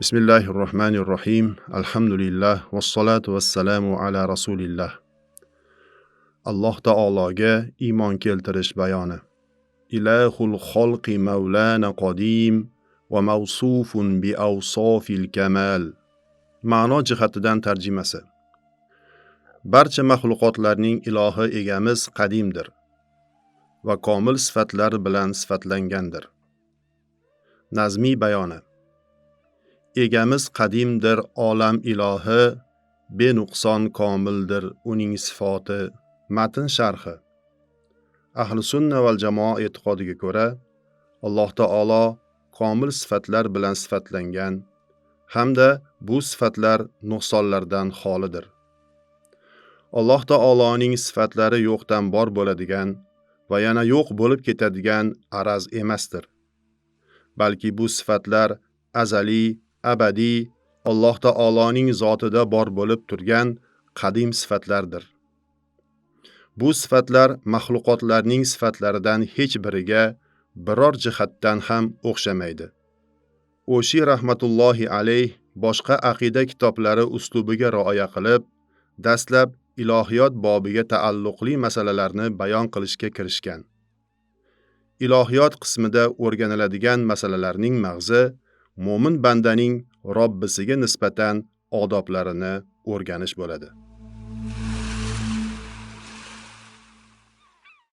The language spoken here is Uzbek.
Bismillahir Rohmanir Rohim. Alhamdulillah vassalotu vassalamu ala rasulillah. Alloh taologa iymon keltirish bayoni. Ilahul xalqi mavlana qadim va mavsufun bi awsofil kamal. Ma'no jihatidan tarjimasi. Barcha maxluqotlarning ilohi egamiz qadimdir va komil sifatlar bilan sifatlangandir. Nazmiy bayoni. Egamiz qadimdir, olam ilohi, benuqson komildir uning sifoti. Matn sharhi. Ahli sunna val jamoa e'tiqodiga ko'ra, Alloh taolo komil sifatlar bilan sifatlangan hamda bu sifatlar nuqsonlardan xolidir. Alloh taoloning sifatlari yo'qdan bor bo'ladigan va yana yo'q bo'lib ketadigan araz emasdir. Balki bu sifatlar azaliy, abadiy, Alloh taoloning zotida bor bo'lib turgan qadim sifatlardir. Bu sifatlar maxluqotlarning sifatlaridan hech biriga biror jihatdan ham o'xshamaydi. O'shi rahmatullohi alayh boshqa aqida kitoblari uslubiga rioya qilib, dastlab ilohiyot bobiga taalluqli masalalarni bayon qilishga kirishgan. Ilohiyot qismida o'rganiladigan masalalarning mag'zi mo'min bandaning Robbisiga nisbatan odoblarini o'rganish bo'ladi.